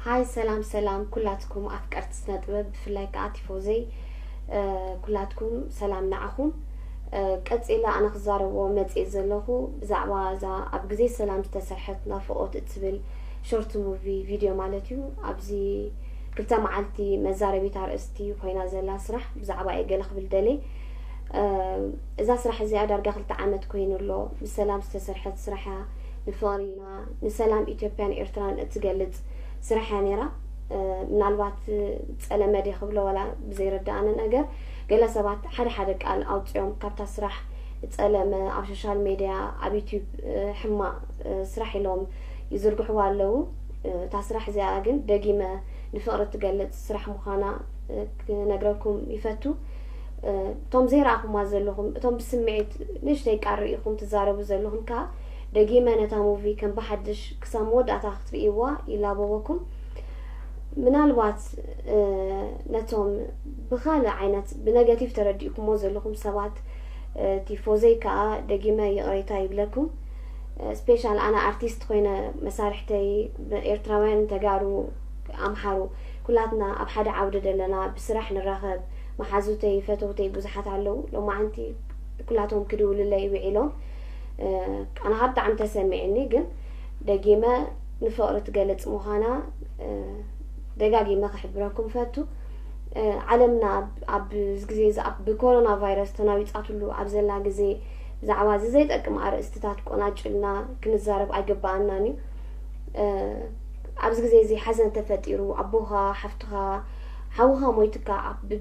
ሃይ ሰላም ሰላም ኩላትኩም ኣፍቀርቲ ስነ ጥበብ፣ ብፍላይ ከዓ ቲፎዘይ ኩላትኩም ሰላም ንዓኹም። ቀፂለ ኣነ ክዛረብዎ መፅእ ዘለኹ ብዛዕባ እዛ ኣብ ግዜ ሰላም ዝተሰርሐት ናፍቆት እትብል ሾርት ሙቪ ቪድዮ ማለት እዩ። ኣብዚ ክልተ መዓልቲ መዛረቢት ኣርእስቲ ኮይና ዘላ ስራሕ ብዛዕባ እየ ገለ ክብል ደልየ። እዛ ስራሕ እዚኣ ዳርጋ ክልተ ዓመት ኮይኑ ኣሎ። ብሰላም ዝተሰርሐት ስራሕ እያ። ንፍቕሪና ንሰላም ኢትዮጵያን ኤርትራን እትገልጽ ስራሕ እያ ነይራ። ምናልባት ጸለመ ድየ ክብሎ ዋላ ብዘይረዳኣኒ ነገር፣ ገለ ሰባት ሓደ ሓደ ቃል ኣውጺኦም ካብታ ስራሕ ጸለመ ኣብ ሶሻል ሜድያ፣ ኣብ ዩቲዩብ ሕማቕ ስራሕ ኢሎም ይዝርግሕዋ ኣለዉ። እታ ስራሕ እዚኣ ግን ደጊመ ንፍቕሪ እትገልጽ ስራሕ ምዃና ክነግረኩም ይፈቱ። እቶም ዘይረኣኹማ ዘለኹም፣ እቶም ብስምዒት ንእሽተይ ቃር ርኢኹም ትዛረቡ ዘለኹም ከኣ፣ ደጊመ ነታ ሙቪ ከም ብሓድሽ ክሳብ መወዳእታ ክትርእይዋ ይላበወኩም። ምናልባት ነቶም ብኻልእ ዓይነት ብነገቲቭ ተረዲእኩሞ ዘለኹም ሰባት፣ ቲፎዘይ ከኣ ደጊመ ይቕሬታ ይብለኩም። ስፔሻል ኣነ ኣርቲስት ኮይነ፣ መሳርሕተይ ኤርትራውያን፣ ተጋሩ፣ ኣምሓሩ፣ ኩላትና ኣብ ሓደ ዓውዲ ደለና ብስራሕ ንራኸብ፣ መሓዙተይ ፈተውተይ ብዙሓት ኣለዉ። ሎማዓንቲ ኩላቶም ክድውልለይ ውዒሎም። ኣነ ካብ ብጣዕሚ ተሰሚዕኒ፣ ግን ደጊመ ንፍቕሪ ትገልጽ ምዃና ደጋጊመ ክሕብረኩም ፈቱ። ዓለምና ኣብ ግዜ ብኮሮና ቫይረስ ተናዊጻትሉ ኣብ ዘላ ግዜ፣ ብዛዕባ እዚ ዘይጠቅም ኣርእስትታት ቆናጭልና ክንዛረብ ኣይግባኣናን እዩ። ኣብዚ ግዜ እዚ ሓዘን ተፈጢሩ፣ ኣቦኻ፣ ሓፍትኻ፣ ሓውኻ ሞይትካ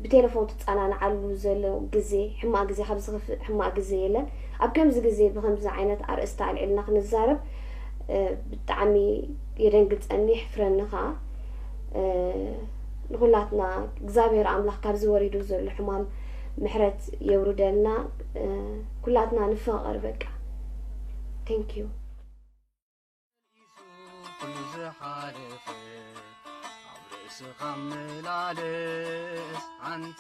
ብቴሌፎን ትጸናንዓሉ ዘሎ ግዜ፣ ሕማቕ ግዜ፣ ካብ ዝኽፍእ ሕማቕ ግዜ የለን። ኣብ ከምዚ ግዜ ብከምዚ ዓይነት ኣርእስቲ ኣልዒልና ክንዛረብ ብጣዕሚ የደንግጸኒ፣ የሕፍረኒ ከኣ። ንኹላትና እግዚኣብሔር ኣምላኽ ካብዚ ወሪዱ ዘሎ ሕማም ምሕረት የውርደልና። ኩላትና ንፋቐር በቃ። Thank you። ኩሉ ዝሓለፈ ኣብ ርእስኻ መላለስ ሓንቲ